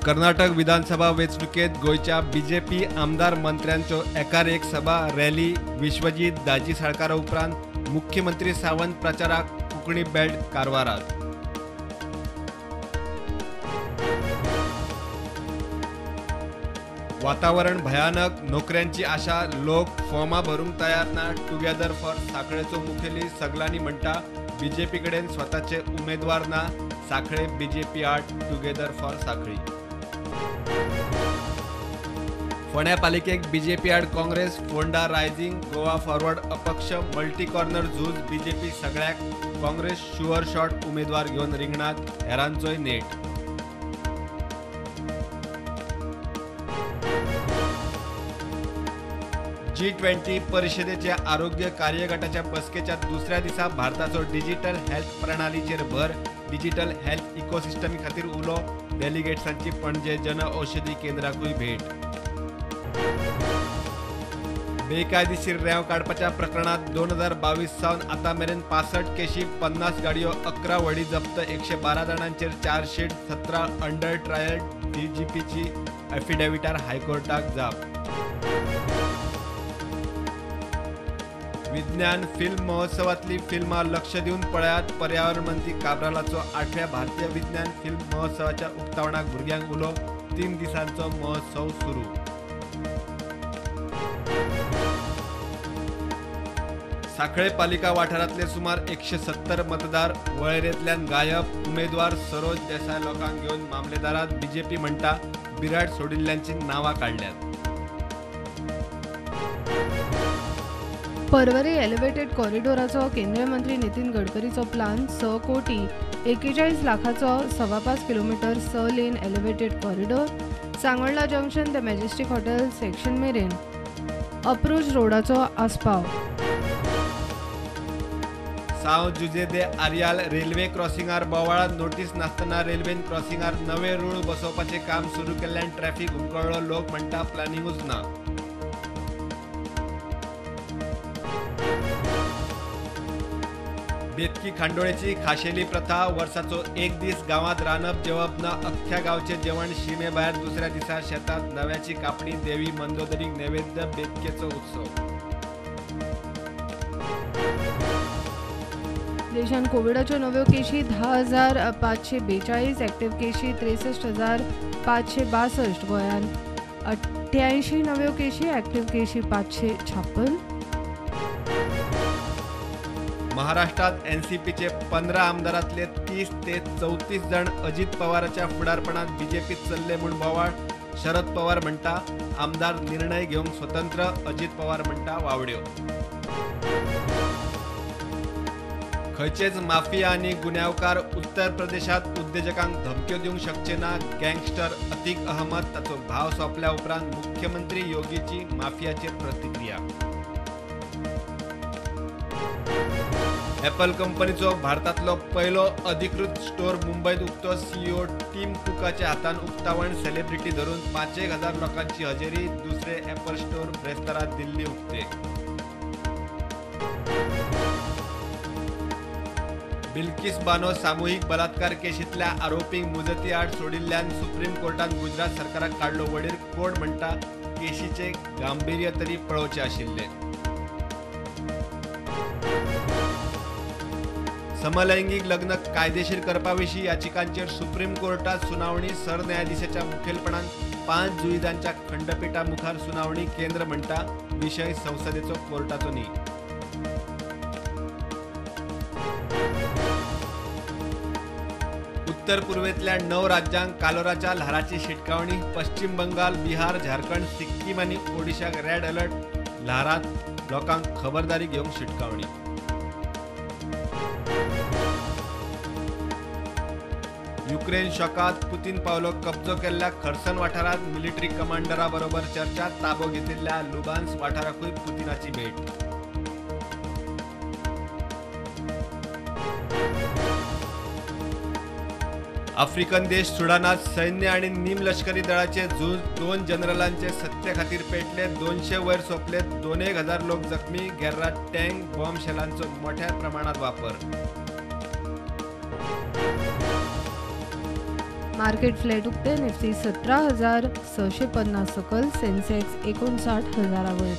कर्नाटक विधानसभा वेंचणुकेत गोंयच्या बीजेपी आमदार मंत्र्यांच्यो एकार एक सभा रॅली. विश्वजीत दाजी साळकारा उपरांत मुख्यमंत्री सावंत प्रचाराक कोंकणी बेल्ट कारवारात. वातावरण भयानक, नोकऱ्यांची आशा, लोक फॉर्मा भरूंक तयार ना. टुगेदर फॉर सांखळेचो मुखेली सगल्यांनी म्हणटा बीजेपी कडेन स्वताचे उमेदवार ना. सांखळे बीजेपी आड टुगेदर फॉर सांखळी. फोंड्या पालिकेक बीजेपी आड काँग्रेस, फोंडा रायझिंग, गोवा फॉरवर्ड अपक्ष, मल्टी कॉर्नर झूज. बीजेपी सगळ्याक काँग्रेस शुअर शॉट उमेदवार घेवन रिंगणात, हेरांचोय नेट. G20 परिषदेच्या आरोग्य कार्यगटाच्या बसकेच्या दुसऱ्या दिसा भारताचो डिजिटल हेल्थ प्रणालीचेर भर. डिजिटल हेल्थ इकोसिस्टमी खातीर उलो. डेलिगेट्सांची पणजे जन औषधी केंद्राकूय भेट. बेकायदेशीर रेंव काडपाच्या प्रकरणात 2022 सावन आतां मेरेन 65 केशी, 50 गाडयो, 11 व्हडी जप्त, 112 जाणांचेर चार्जशीट, 17 अंडर ट्रायल. डीजीपीची एफिडेविटार हायकोर्टाक जाप. विज्ञान फिल्म महोत्सवातली फिल्मां लक्ष दिवन पळयात. पर्यावरण मंत्री काब्रालाचो 8व्या भारतीय विज्ञान फिल्म महोत्सवाच्या उक्तावणाक भुरग्यांक उलो. 3 दिसांचो महोत्सव सुरू. सांखळे पालिका वाठारांतले सुमार 170 मतदार वळेरेंतल्यान गायब. उमेदवार सरोज देसाय लोकांक घेवन मामलेदारात. बीजेपी म्हणटा बिराड सोडिल्ल्यांची नांवां काडल्यात. पर्वरी एलिव्हेटेड कॉरिडोराचो केंद्रीय मंत्री नितीन गडकरीचो प्लान. 6 कोटी 41 लाखाचो 5.25 kilometre 6 lane elevated corridor. Sangolda junction ते मॅजेस्टिक हॉटेल सेक्शन मेरेन अप्रोच रोडाचो आस्पाव. साव जुजे दे आरियाल रेल्वे क्रॉसिंगार बोवाळ. नोटीस नासतना रेल्वेन क्रॉसिंगार नवे रूळ बसोवपाचें काम सुरू केल्ल्यान ट्रॅफिक हुमकळ्ळो. लोक म्हणटा प्लॅनिंगूच ना. बेतकी खांडोळेची खाशेली प्रथा. वर्साचो एक दीस गांवांत रांदप जेवप ना. अख्ख्या गांवचें जेवण शिमे भायर. दुसऱ्या दिसा शेतांत नव्याची कापणी. देवी मंदोदरीक नैवेद्य. बेतकेचो उत्सव. देशांत कोविडाच्यो नव्यो केशी 10,542, एक्टिव्ह केशी 63,562. गोंयांत 88 नव्यो केशी, एक्टिव्ह केशी 556. महाराष्ट्रात एनसीपीचे 15 आमदारांतले 30 ते 34 जण अजित पवाराच्या फुडारपणात बीजेपीत चल्ले म्हूण बोवाळ. शरद पवार म्हणटा आमदार निर्णय घेवंक स्वतंत्र. अजित पवार म्हणटा वावड्यो. खंयचेच माफिया आनी गुन्यांवकार उत्तर प्रदेशात उद्देजकांक धमक्यो दिवंक शकचे ना. गँगस्टर अतीक अहमद ताचो भाव सोंपल्या उपरांत मुख्यमंत्री योगीची माफियाचेर प्रतिक्रिया. एपल कंपनीचो भारतांतलो पयलो अधिकृत स्टोर मुंबयत उक्तो. सीईओ टीम कुकाच्या हातान उक्तावण. सेलिब्रिटी धरून 5,000 लोकांची हजेरी. दुसरे एपल स्टोर ब्रेस्तारा दिल्ली उक्ते. बिल्किस बानो सामुहीक बलात्कार केशींतल्या आरोपींक मुजती आड सोडिल्ल्यान सुप्रीम कोर्टान गुजरात सरकाराक काडलो वडीर. कोर्ट म्हणटा केशीचें गांभिर्य तरी पळोवचें आशिल्लें. समलैंगिक लग्न कायदेशीर करपा विशीं याचिकांचेर सुप्रीम कोर्टात सुनावणी. सरन्यायाधीशाच्या मुखेलपणान 5 जुईजांच्या खंडपीठा मुखार सुनावणी. केंद्र म्हणटा विशय संसदेचो, कोर्टाचो न्ही. उत्तर पूर्वेतल्या 9 राज्यांक कालोराच्या ल्हाराची शिटकावणी. पश्चिम बंगाल, बिहार, झारखंड, सिक्कीम आनी ओडिशाक रेड अलर्ट. ल्हारांत लोकांक खबरदारी घेवंक शिटकावणी. युक्रेन शोकात पुतीन पावलो. कब्जो केल्ल्या खर्सन वाठारांत मिलिटरी कमांडरा बरोबर चर्चा. ताबो घेतिल्ल्या लुबान्स वाठाराकूय पुतीनाची भेट. आफ्रिकन देश सुडानात सैन्य आणि निमलष्करी दळाचे झूज. 2 जनरलांचे सत्ते खातीर पेटले. 200 वयर सोंपले. 2,000 लोक जखमी. गेर्रात टँक, बॉम्ब शेलांचो मोठ्या प्रमाणात वापर. मार्केट फ्लॅट उक्ते. निफ्टी 17,650 सकल, सेन्सेक्स 59,000 वयर.